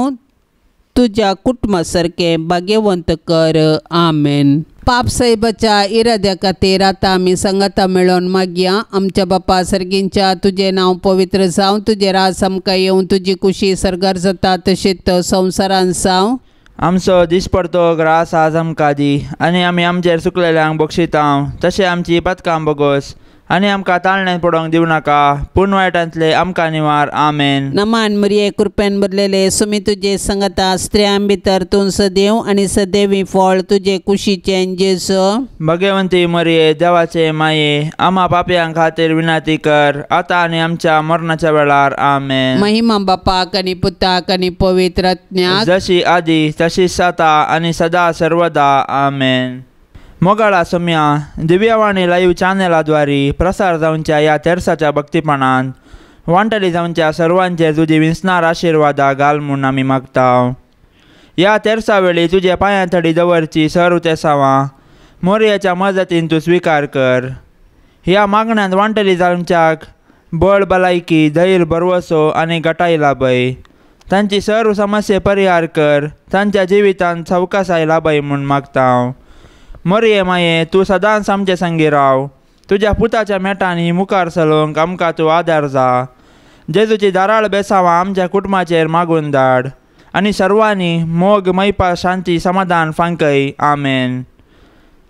तुज्या कुटुंबा सारकें भाग्यवंत कर. आमेन. पाप साहेबाच्या इराद्या खातीर आतां आमी सांगाता मेळोवन मागया. आमच्या बापा सर्गींच्या, तुजें नांव पवित्र जावं, तुजें राज आमकां येवं, तुजी खुशी सर्गार जाता तशीच संवसारान जावं. आमचो दिसपडतो ग्रास आज आमकां दी आनी आमी आमचेर चुकलेल्यांक बक्षिता तशें आमची पथकां बोगोस आनी आमकां ताळण्यान पडोवंक दिवं नाका पूण वायटांतले आमकां निवार. आमेन. नमान मरिये, कृपेन भरलेले, सुमी तुजे संगता, स्त्रियां भितर तूं सदैव आनी सदैवी फळ तुजे कुशीचें जेजू. भगवंती मरिये, देवाचे माये, आमा पापयां खातीर विनंती कर आतां आनी आमच्या मरणाच्या वेळार. आमेन. महिमा बापाक आनी पुताक आनी पवित्र आत्म्याक, जशी आदी तशी जाता आनी सदा सर्वदा. आमेन. मोगाळा सोम्या, दिव्यवाणी लाईव्ह चॅनलाद्वारे प्रसार जावच्या ह्या तेर्साच्या भक्तीपणान वांटली जावच्या सर्वांचे तुजी विंचणार आशिर्वादा घाल म्हूण आमी मागता. ह्या तेर्सा वेळी तुज्या पांयां थडी दवरची सर्व तेसावां मोरयाच्या मजतीन तूं स्विकार कर. ह्या मागण्यांत वांटली जावच्याक बळ, भलायकी, धैर्य, भरवसो आनी गटाय लाभय. तांची सर्व समस्ये परिहार कर. तांच्या जिवितांत सवकासाय लाभय म्हूण मागता. मोरये माये, तूं सदांच आमचे संगी राव. तुज्या पुताच्या मेटांनी मुखार चलोवंक आमकां तूं आदार जा. जेजूची धाराळ बेसावां आमच्या कुटुंबाचेर मागून धाड आनी सर्वांनी मोग, मैपा, शांती, समाधान फांकय. आमेन.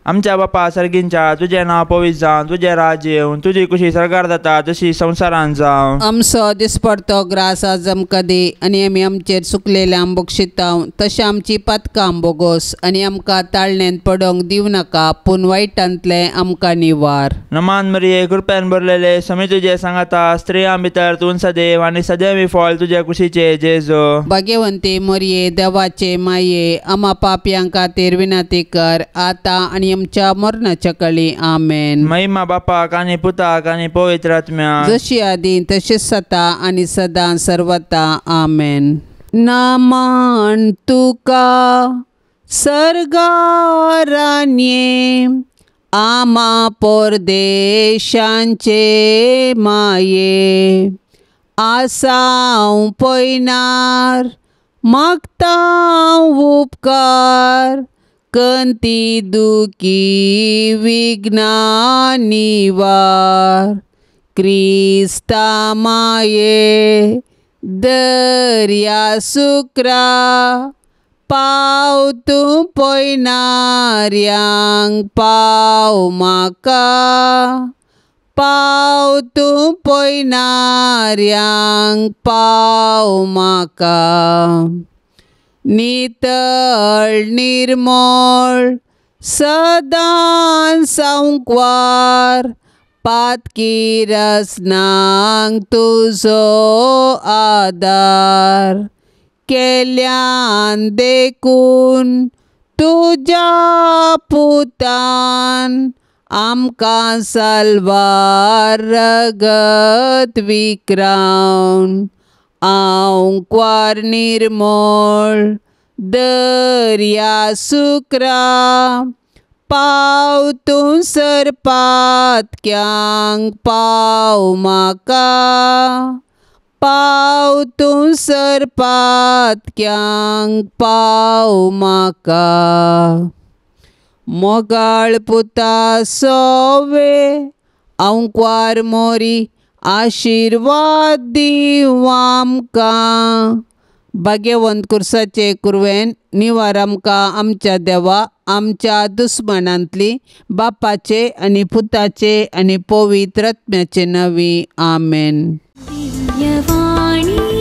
आमच्या बापा सर्गींच्या, तुजें नांव पवित्र जावं, तुजें राज्य येवं, तुजी खुशी सर्गार जाता तशी संवसारान जावं. आमचो दिसपडतो ग्रास आज आमकां दी आनी आमी आमचेर चुकलेल्यांक बक्षिता तशें आमची पातकां बोगोस आनी आमकां ताळण्यांत पडोवंक दिवं नाका पूण वायटांतलें आमकां निवार. नमान मरिये, कृपेन भरलेले, समी तुजे सांगाता, स्त्रियां भितर तूं सदैव आनी सदैवी फळ तुजे कुशीचे जेजू. भाग्यवंती मरिये, देवाचे माये, आमा पापयां खातीर विनंती कर आतां आनी आमच्या मरणाच्या कळी. आमेन. महिमा बापाक आनी पुताक आनी पवित्र आत्म्याक, जशी आदी तशीच सता आनी सदां सर्वता. आमेन. नमन तुका सर्गारान्ये, आमा परदेशांचे माये, आसाव पयनार मागता उपकार, कंती दुखी विघ्ना निवार, क्रिस्ता माये दर्या सुक्रा पाव तूं पयणाऱ्यांक पाव म्हाका पाव तूं पयणाऱ्यांक पाव म्हाका. नितळ निर्मळ सदां सांकवार पातकी रसनांक तुजो आदार केल्यान देखून तुज्या पुतान आमकां साल्वार रगत विक्रावन. आंकवार निर्मळ दर्या सुक्रा पाव तूं सरपातक्यांक पाव म्हाका पाव तूं सरपातक्यांक पाव म्हाका. मोगाळ पुता सोवे आंकवार मोरी आशिर्वाद दीव आमकां. भाग्यवंत कुर्साचे कुरवेन निवार आमकां आमच्या देवा आमच्या दुस्मनांतली बापाचे आनी पुताचे आनी पवित्र आत्म्याचे नांवी आमेन. दिव्यवाणी.